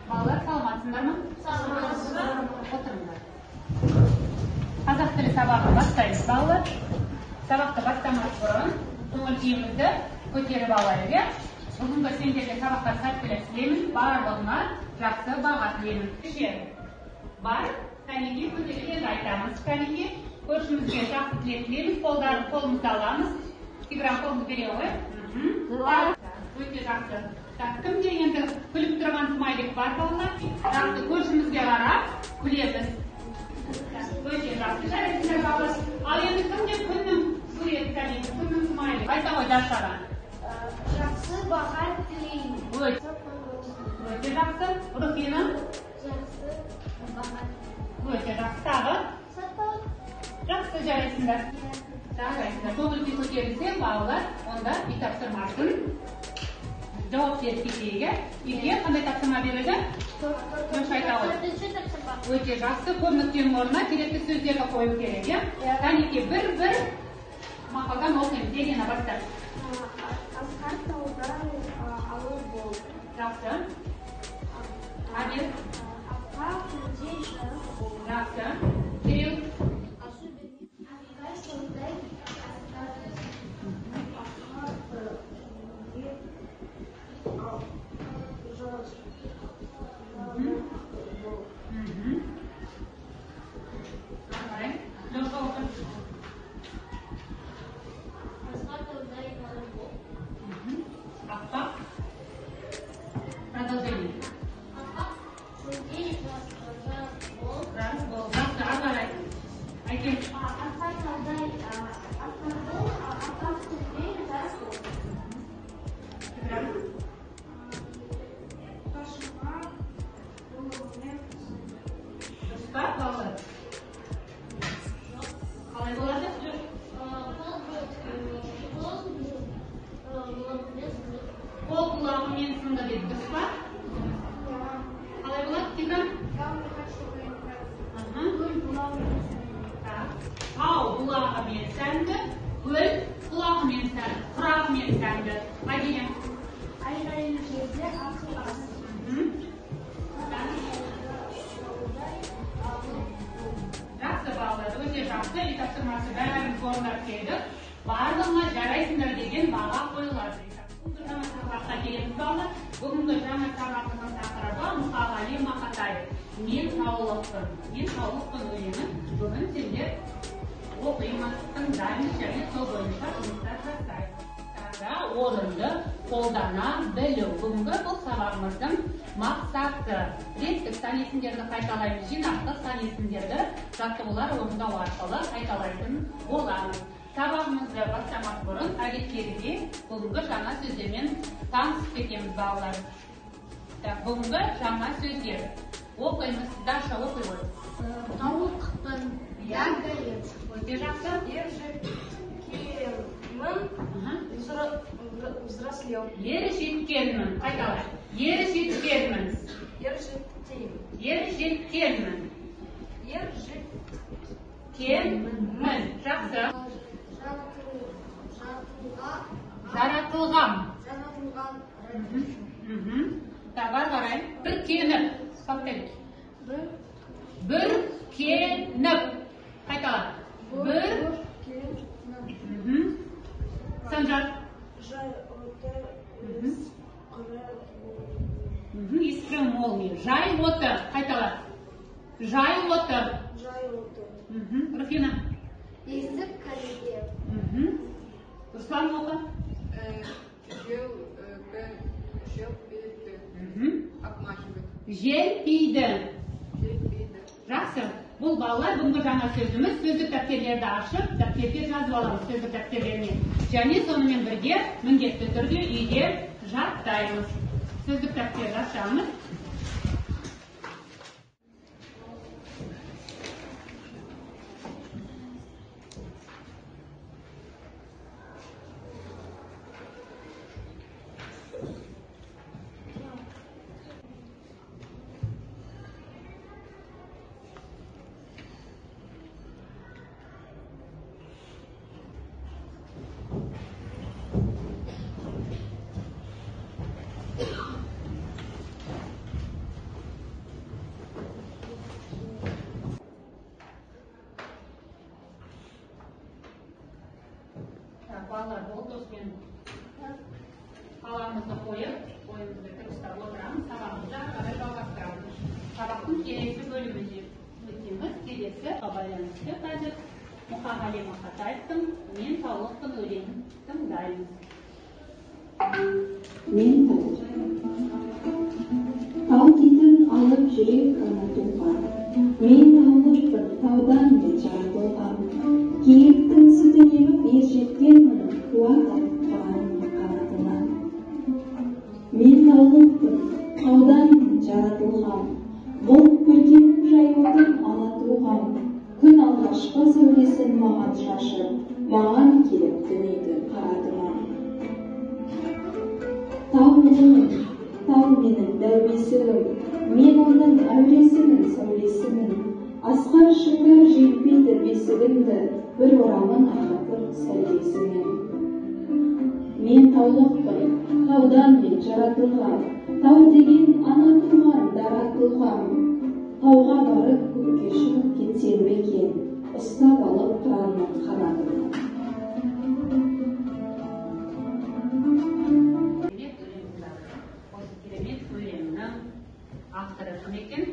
Балалар, саламатсыңдар ма? Саламатсыздар. Отырыңдар. Қазақ тілі сабағын бастаймыз, балалар. Сабақты бастамас бұрын көңіл күйімізді көтеріп алайық, иә? Бүгінгі сендерге сабаққа сәттілік тілеймін, барлығына жақсы баға тілеймін. Кеше бар, кәнеки көтеріп айтамыз, кәнеки көршімізге жақсы тілек тілейміз, қолдарын қолымызды аламыз. Тигран, қолыңды бере ғой. Өте жақсы. Так, кімде енді күліп тұрған смайлик бар, балалар? Жақсы, көршімізге қарап күлеміз. Өте жақсы, жарайсыңдар, балалар. Ал енді кімде күннің суреті, кәнеки, күннің смайлик? Айта ғой, Дашаға. Жақсы баға тілеймін. Өте жақсы. Руфина? Жақсы баға. Өте жақсы. Тағы? Сатпалық. Жақсы, жарайсыңдар. Жарайсыңдар. Көңіл күй көтерілсе, балалар, онда үй тапсырмасын жауап беріп кетейік, иә? Үйге қандай тапсырма берілді? Бірінші айта ғой. Төртінші тапсырма. Өте жақсы. Көп нүктенің орнына керекті сөздерді қою керек, иә? Кәнеки, бір-бір мақалдан оқимыз. Елена, баста. Асқар таудан алып бол. Жақсы. Әбел. Апқа күнде жарық бол. Жақсы. Кирилл. Ашу берме. Асқар сондай асқар. Асқар күнде жарық бол. Ары қарай. Леша, оқы. Асқар таудай алып бол. Аппақ. Продолжение. Апқа күнде жарық бол. Жарық бол. Жақсы, ары қарай. Әкел. Асқар таудай асқар бол. Аппақ күнде жарық бол. Ташыма бұлығымен Дұрыс па, балалар? Қалай болады? Қол бұлағымен сынды дейді, дұрыс па? Қалай болады, Тигран? Аха. Так. Тау бұлағымен сәнді, көл құлағымен сәнді, құрағымен сәнді. Мадина. Айғайын жерде ақыл аз. Жақсы, балалар, өте жақсы. Үй тапсырмасы бәріміз орындап келдік. Барлығына жарайсыңдар деген баға қойылады. Бүгінгі жаңа сабаққа келеміз, балалар. Бүгінгі жаңа сабағымыздың тақырыбы Мұқағали Мақатаев. Мен таулықпын. Мен таулықпын өлеңін бүгін сендер оқимыз, тыңдаймыз және сол бойынша жұмыстар жасаймыз. Орынды қолдана білу. Бүгінгі бұл сабағымыздың мақсаты. Реттік сан есімдерді қайталаймыз, жинақтық сан есімдерді жаттығулар орындау арқылы қайталайтын боламыз. Сабағымызды бастамас бұрын әдеттегідей бүгінгі жаңа сөздермен танысып кетеміз, балалар. Так, бүгінгі жаңа сөздер. Оқимыз. Даша, оқи ғой. Таулықпын. Иә. Голец. Өте жақсы. Ержеткенмін, взрослел. Ер жеткенмін. Қайтала. Ер жеткенмін. Ержеттеймін. Ер жеткенмін. Ержеткенмін. Жақсы. Жаратылған. Жаратылған. Так, ары қарай. Бүркеніп. Повтори. Бүркеніп. Қайтала. Бір. Санжар. Жай оты искры. Искры молнии. Жай оты. Қайтала. Жай оты. Жай оты. Руфина. Есік кәлеге. Руслан, оқы. Желпиді. Обмахивает. Желпиді. Желпиді. Жақсы. Бұл, балалар, бүгінгі жаңа сөзіміз. Сөздік дәптерлерді ашып, дәптерге жазып аламыз, сөздік дәптерлеріне. Және сонымен бірге міндетті түрде үйде жаттаймыз. Сөздік дәптерді ашамыз. Сұрағымызды қойып, бойымызды тік ұстап отырамыз, сабағымызды ары қарай жалғастырамыз. Сабақтың келесі бөліміне өтеміз. Келесі байланысты қазір Мұқағали Мақатаевтың «Мен таулықпын» өлеңін тыңдаймыз. Мен таулықпын. Тау дейтін алып жүрек ана тұлға. Мен таулықпын, таудан мен жаратылғам. Киіктің сүтін еміп ер жеткенмін, қуат алып қыранның қанатынан. Мен таулықпын, таудан мен жаратылғам. Бұлт бүркеніп жайылдым ала туғам. Күн алғашқы сәулесін маған шашып, маған келіп түнейді қара тұман. Тау менің, тау менің дәу бесігім, мен оның әуресімін, сәулесімін. Асқар шыңдар жетпейді бесігімді, бір орамын ағытып сәлдесінің. Мен таулықпын, таудан мен жаратылғам, тау деген ана туған дара тұлғам. Тауға барып көкке шығып кетсем бе екен, ұстап алып қыранның қанатынан. Керемет өлең тыңдадық. Осы керемет өлеңнің авторы кім екен?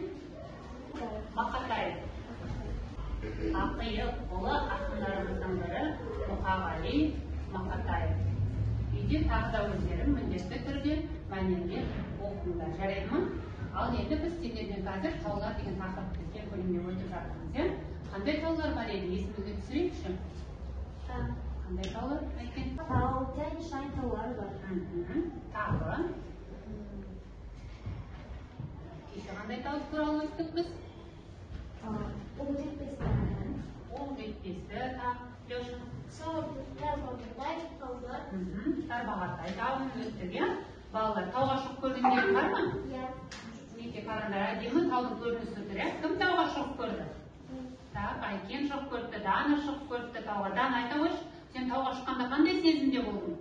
Мақатаев. Ақиық ұлы ақындарымыздың бірі Мұқағали Мақатаев. Үйде тағы да өздерің міндетті түрде мәнерлеп оқыңдар, жарайды ма? Ал енді біз сендермен қазір таулар деген тақырыпты кең көлемде өтіп жатырмыз, иә? Қандай таулар бар еді, есімізге түсірейікші. Қандай таулар екен? Тау, Тянь-Шань таулары бар. Тағы. Кеше қандай тау туралы өттік біз? Оқ жетпесті. Оқ жетпесті, тағы, Леша. Тарбағатай тауы бар. Тарбағатай тауын өттік, иә? Балалар, тауға шығып көргендерің бар ма? Иә. Мінекей қараңдар, әдемі таудың көрінісі тұр, иә? Кім тауға шығып көрді? Так, Айкен шығып көріпті, Дана шығып көріпті тауға. Дана, айта қойшы, сен тауға шыққанда қандай сезімде болдың?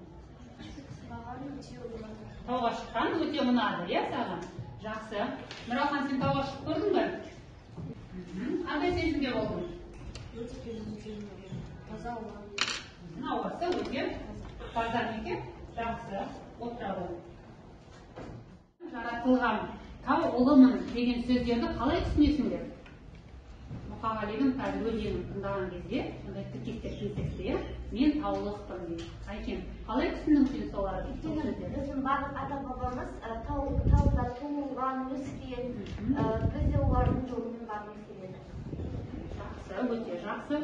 Маған өте ұнады. Тауға шыққан өте ұнады, иә саған? Жақсы. Нұралхан, сен тауға шығып көрдің бе? Қандай сезімде болдың? Өте керемет сезім болды. Таза ауа. Ауасы өте таза екен. Жақсы, отыра ғой. Жаратылған тау ұлымын деген сөздерді қалай түсінесіңдер? Мұқағалидың қазір өлеңін тыңдаған кезде сондай тіркестер кездесті, иә? Мен таулықпын дейді. Айкен, қалай түсіндің сен соларды? Сол Өйткені сөздерді? біздің барлық ата-бабамыз тауда туылған, өскен, біз де олардың жолымен барғымыз келеді. Жақсы, өте жақсы.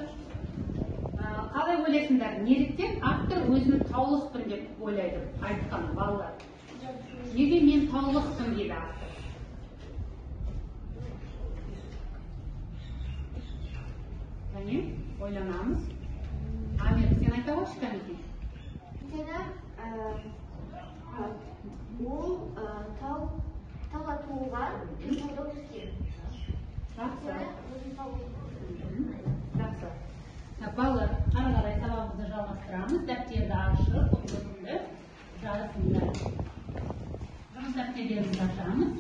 Қалай ойлайсыңдар, неліктен автор өзін таулықпын деп ойлайды, айтқан балалар? Неге мен таулықпын дейді автор? Және ойланамыз. Амир, сен айта қойшы кәнекей. Өйткені ол тауда туылған, тауда өскен. Жақсы. Өйткені өзін тау Жақсы. Так, балалар, ары қарай сабағымызды жалғастырамыз. Дәптерді ашып, бүгінгі күнді жазыңдар. Жұмыс дәптерлерімізді ашамыз.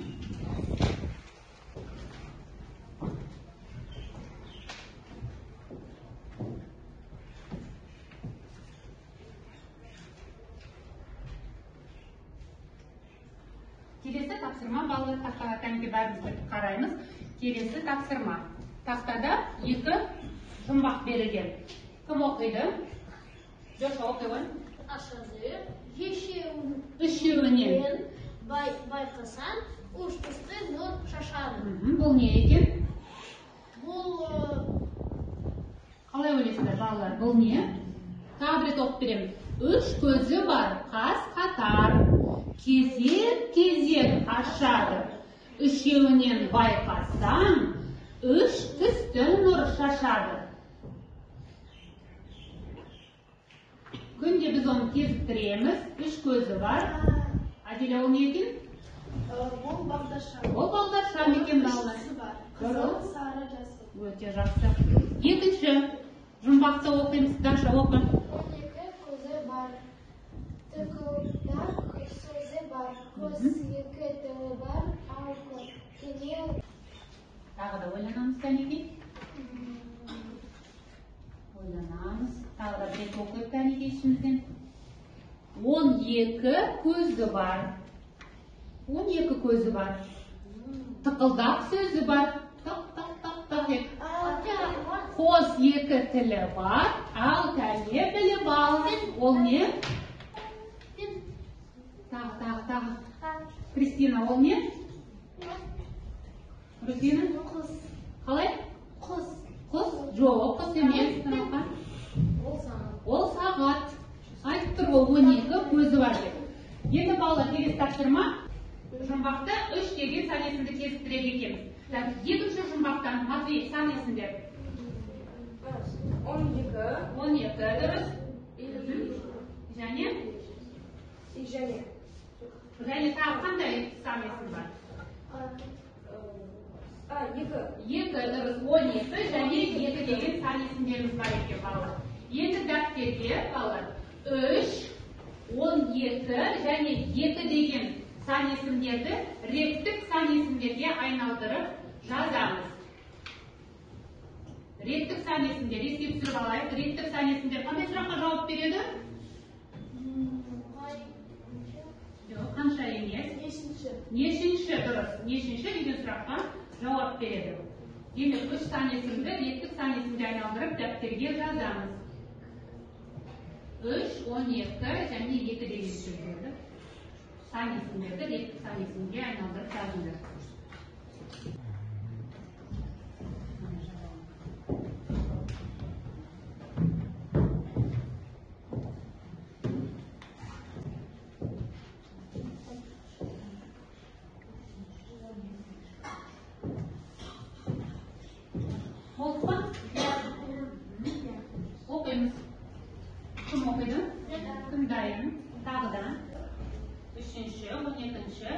Келесі тапсырма, балалар, тақтаға кәнекей бәріміз бірге қараймыз. Келесі тапсырма. Тақтада екі жұмбақ берілген. Кім оқиды? Леша, оқи ғой. Ашады, Үшеуінен. Байқасаң, үш түсті нұр шашады. Бұл не екен? Бұл Қалай ойлайсыздар, балалар, бұл не? Тағы бір рет оқып беремін. Үш көзі бар, қас қатар, кезек-кезек ашады. Үшеуінен байқасаң, үш түсті нұр шашады. Күнде біз оны кезіктіреміз. Үш көзі бар. Әділе, ол не екен? Бұл бағдаршам. Ол бағдаршам екен, балалар. Үш түсі бар. Қызыл, сары, жасыл. Өте жақсы. Екінші жұмбақты оқимыз. Даша, оқы. 12 көзі бар, тықылдақ сөзі бар, көз екі тілі бар, ал кене Тағы да ойланамыз кәнекей. Ойланамыз. Тағы да бір рет оқиық кәнекей ішімізден. 12 көзі бар. 12 көзі бар. Тықылдақ сөзі бар. Тық, тық, тық, тық деп. Қос екі тілі бар, ал кәне біліп ал. Ол не? Тағы, тағы, тағы. Кристина, ол не? Рузина? Құс. Қалай? Құс. Құс? Жоқ, құс емес. Ол сағат. Ол сағат. Айтып тұр ғой, 12 көзі бар деп. Енді балалар, келесі тапсырма. Жұмбақта 3 деген сан есімді кезіктіреді екенбіз. Так, екінші жұмбақтан Матвей сан есімдер. 12. 12, дұрыс. Және? Және. Және тағы қандай сан есім бар? 2. 2, дұрыс. 12 және 2 деген сан есімдеріміз бар екен балалар. Енді дәптерге балалар 3, 12 және 2 деген сан есімдерді реттік сан есімдерге айналдырып жазамыз. Реттік сан есімдер, еске түсіріп алайық. Реттік сан есімдер қандай сұраққа жауап береді? Жоқ, қанша емес. Нешінші. Нешінші, дұрыс. Нешінші деген сұраққа жауап береді. Демек, 3 сан есімді реттік сан есімге айналдырып дәптерге жазамыз. 3, 12 және 2 деген сөздерді сан есімдерді реттік сан есімге айналдырып жазыңдар. Болды ма? Оқимыз. Кім оқиды? Кім дайын? Тағы да. 3-ші, 12-ші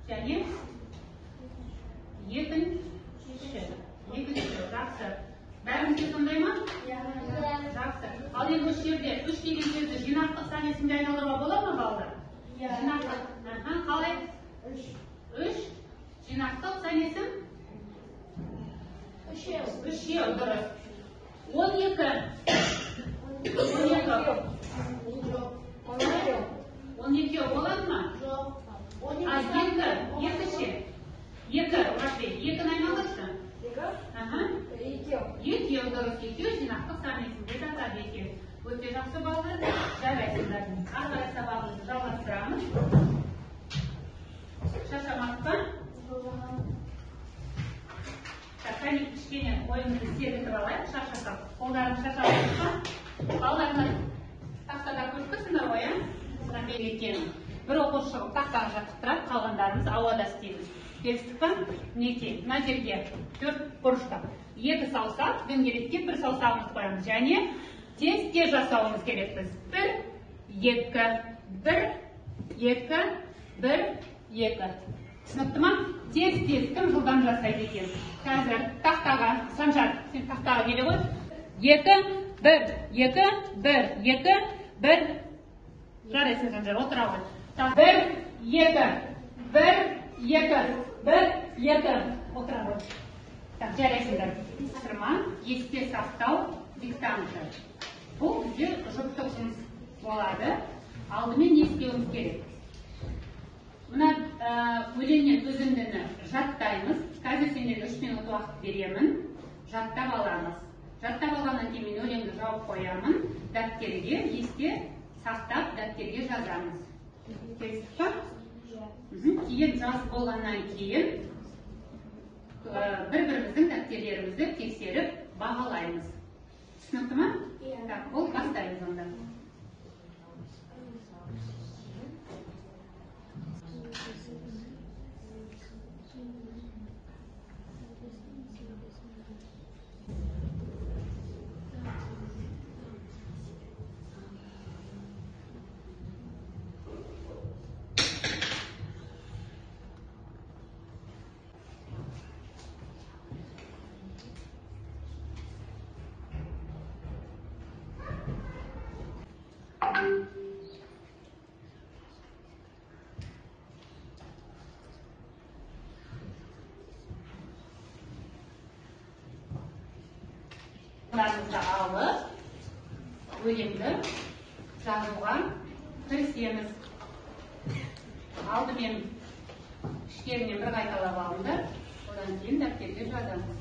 және 2-ші. 2-ші, жақсы. Бәрімізге сондай ма? Жақсы. Ал енді осы жерде 3 деген сөзді жинақтық сан есімге айналдыруға бола ма, балалар? Жинақтық. Қалай? 3. Жинақтық сан есім? Үшеу. Үшеу, дұрыс. 12. 12. 12 болады ма? Жоқ. А, 2, 2 ше. 2, Матвей, 2-ні айналдыршы. 2? Аха. 2. 2, дұрыс. 2 жинақтық сан есімге жатады екен. Өте жақсы балалар. Жарайсыңдар. Ары қарай сабағымызды жалғастырамыз. Шаршамадық па? Так, кәне кішкене ойымызды сергітіп алайық, шаршасақ. Қолдарың шаршамадық па? Балалар, мына тақтада көріп тұрсыңдар ғой, ә? Екен. Бір оқушы шығып тақтаға жаттықтырады, қалғандарымыз ауада істейміз. Келістік па? Мінекей, мына жерге 4 бұрышта 2 саусақ, дөңгелекке 1 саусағымызды қоямыз. Және тез-тез жасауымыз керекпіз. 1, 2, 1, 2, 1, 2. Түсінікті ма? Тез-тез кім жылдам жасайды екен? Қазір тақтаға, Санжар, сен тақтаға келе ғой. 2, 1, 2, 1, 2, 1. Жарайсың, Санжар, отыра ғой. 1, 2, 1, 2, 1, 2. Отыра ғой. Так, жарайсыңдар. Тапсырма, есте сақтау диктанты. Бұл бізде жұптық жұмыс болады. Алдымен не істеуіміз керек? Мына өлеңнен үзіндіні жаттаймыз. Қазір сендерге 3 минут уақыт беремін. Жаттап аламыз. Жаттап алғаннан кейін мен өлеңді жауып қоямын. Дәптерге есте сақтап, дәптерге жазамыз. Келістік па? Кейін жазып болғаннан кейін бір-біріміздің дәптерлерімізді тексеріп бағалаймыз. Түсінікті ма? Так, ол бастаймыз онда. Алып, өлеңді жазуға кірісеміз. Алдымен іштерінен бір қайталап алыңдар, одан кейін дәптерге жазамыз.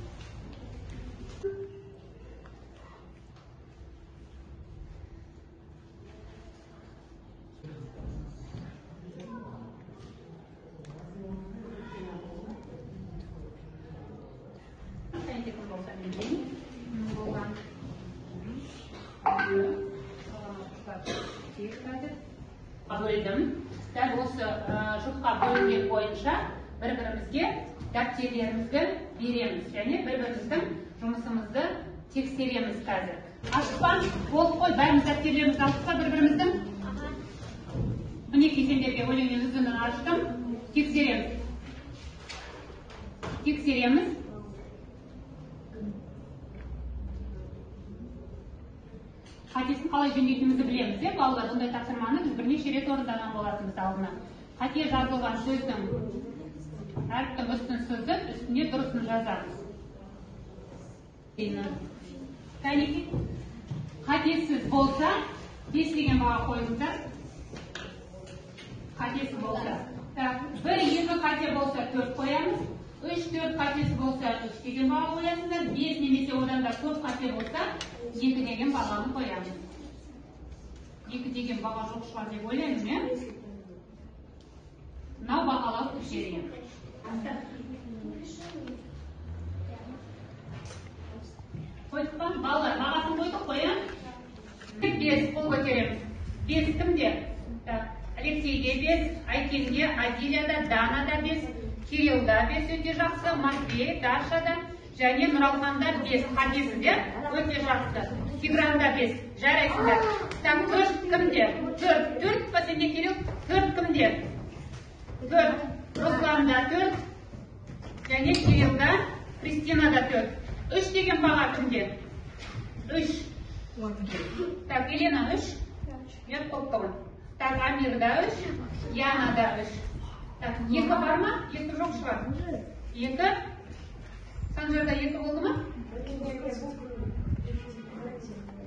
Бөлдім. Дәл осы жұпқа бөлінген бойынша бір-бірімізге дәптерлерімізді береміз және бір-біріміздің жұмысымызды тексереміз қазір. Ашық па? Болып қой, бәріміз дәптерлерімізді алдық па бір-біріміздің? Мінекей сендерге өлеңнен үзіндіні аштым. Тексереміз. Тексереміз. Қатесін қалай жөндейтінімізді білеміз, е, балалар? Бұндай тапсырманы біз бірнеше рет орындаған болатынбыз алдына. Қате жазылған сөздің әріптің үстін сызып, үстіне дұрысын жазамыз. Кәнекей, қатесіз болса, 5 деген баға қойыңыздар. Қатесі болса. Так, 1-2 қате болса 4 қоямыз. 3-4 қатесі болса 3 деген баға қоясыздар. 5 немесе одан да көп қате болса 2 деген бағаны қоямыз. 2 деген баға жоқ шығар деп ойлаймын, иә? Мынау бағалау критерийі. Қойдық па? Балалар, бағасын қойдық қой, иә? 5 қол көтереміз. 5 кімде? Так, Алексейде 5, Айкенде, Адиляда, Данада 5, Кириллда 5 өте жақсы, Матвей, Дашада және Нұралханда 5 қатесіздер, өте жақсы. Тигранда 5, жарайсыздар. Так, 4 кімде? 4, 4 па сенде, Кирилл? 4 кімде? 4, Русланда 4, және Кириллда, Кристинада 4. 3 деген баға кімде? 3. Так, Елена 3. Нет, қоптығын. Так, Амирда 3, Янада 3. Так, 2 бар ма? 2 жоқ шығар. 2. Санжарда 2 болды ма?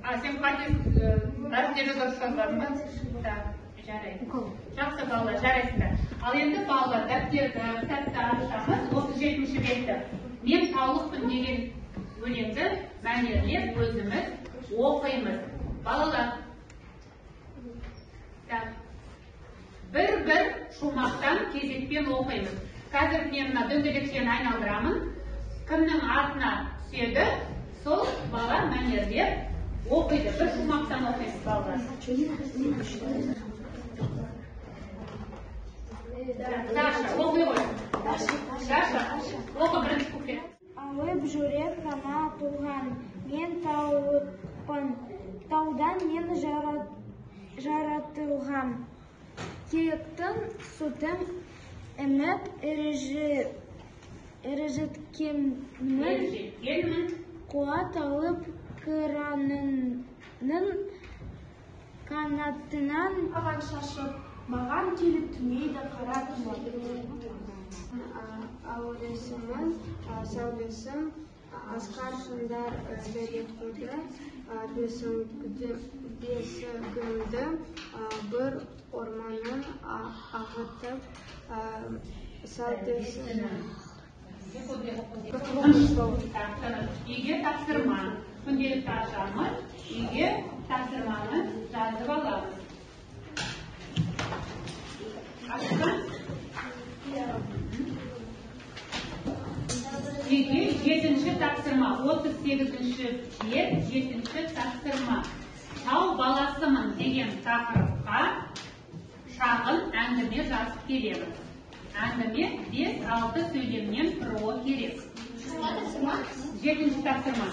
А, сен қате әріптерді дұрыс жазбадың ба? Так, жарайды. Жақсы, балалар, жарайсыңдар. Ал енді балалар, дәптерді, кітапты ашамыз. 37-ші бетті. Мен таулықпын деген өлеңді мәнерлеп өзіміз оқимыз. Балалар, так, бір-бір шумақтан кезекпен оқимыз. Қазір мен мына дөңгелекшені айналдырамын. Кімнің артына түседі, сол бала мәнерлеп оқиды. Бір шумақтан оқимыз, балалар. Даша, оқи ғой. Даша, оқы бірінші куплет. Алып жүрек ғана туған, мен таулықпын, таудан мен жаратылғам. Киіктің сүтін еміп, ержеткенмін, қуат алып қыранның қанатынан. Маған шашып, маған келіп түнейді қара тұман. Әулесімін, сәулесім, асқар шыңдар дәрет қойды, бесігімді бір орманның ағытып, сәлдесін. Үйге тапсырма. Күнделікті ашамыз, үйге тапсырманы жазып аламыз. Ашқан? Үйге 7-ші тапсырма, 38-ші бет, 7-ші тапсырма. Тау баласымын деген тақырыпқа шағын әңгіме жазып келеміз. Әңгіме 5-6 сөйлемнен тұруы керек. 7-ші тапсырма.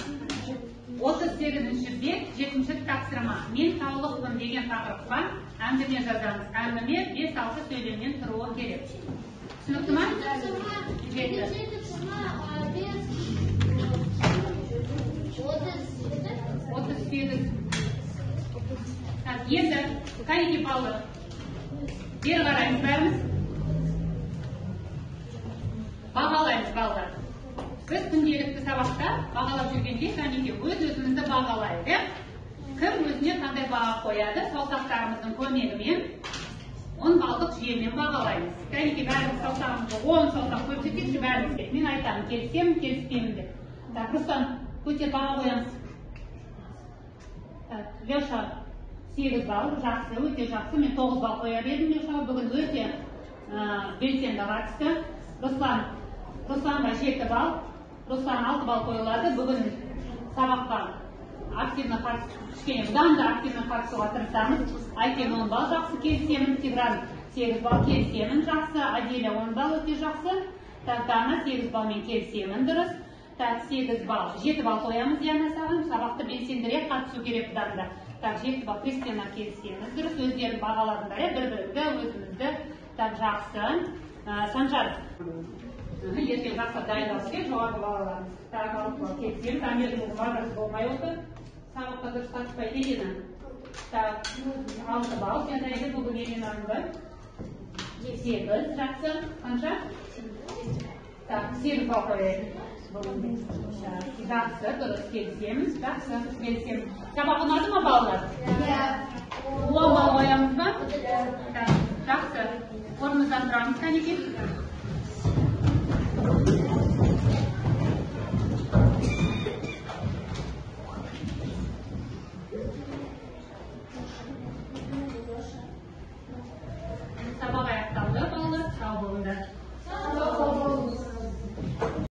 38-ші бет, 7-ші тапсырма. Мен таулықпын деген тақырыпқа әңгіме жазамыз. Әңгіме 5-6 сөйлемнен тұруы керек. Түсінікті ма? Жеті. 38. Так, енді кәнекей балалар, бері қараймыз бәріміз. Бағалаймыз, балалар. Біз күнделікті сабақта бағалап жүргенде кәнекей өз өзімізді бағалайық, иә? Кім өзіне қандай баға қояды, саусақтарымыздың көмегімен 10 балдық жүйемен бағалаймыз. Кәнекей, бәріміз саусағымызды, 10 саусақ көрсетейікші бәрімізге. Мен айтамын, келісемін, келіспеймін деп. Так, Руслан, көтер, баға қоямыз. Так, Леша, 8 балл, жақсы, өте жақсы. Мен 9 балл қояр едім Лешаға. Бүгін өте белсенді қатысты. Руслан, Русланға 7 балл, Руслан 6 балл қойылады. Бүгін сабаққа активно қатысып, кішкене бұдан да активно қатысуға тырысамыз. Айкен, 10 балл, жақсы, келісемін. Тигран, 8 балл, келісемін, жақсы. Аделя, 10 балл, өте жақсы. Так, Дана, 8 баллмен келісемін, дұрыс. Так, 8 балл, 7 балл қоямыз, Диана, саған. Сабақты белсендірек қатысу керек бұдан да. Так, 7 балл, Кристина, келісеміз, дұрыс. Өздерің бағаладыңдар, иә, бір біріңді, өзімізді. Так, жақсы. Санжар, ертең жақсылап дайындалып кел, жоғарғы балаларымыз. Так, 6 балл, келісеміз. Амирдің бағасы болмай отыр, сабаққа дұрыс қатыспайды. Елена, так, 6 балл, жарайды. Бүгін Еленаның ба? 8, жақсы. Қанша? Так, 8 балл қояйық бүгінге. Жақсы, дұрыс, келісеміз, жақсы, келісеміз. Сабақ ұнады ма, балалар? Иә. 10 балл қоямыз ба? Так, жақсы. Орнымыздан тұрамыз, кәнекей.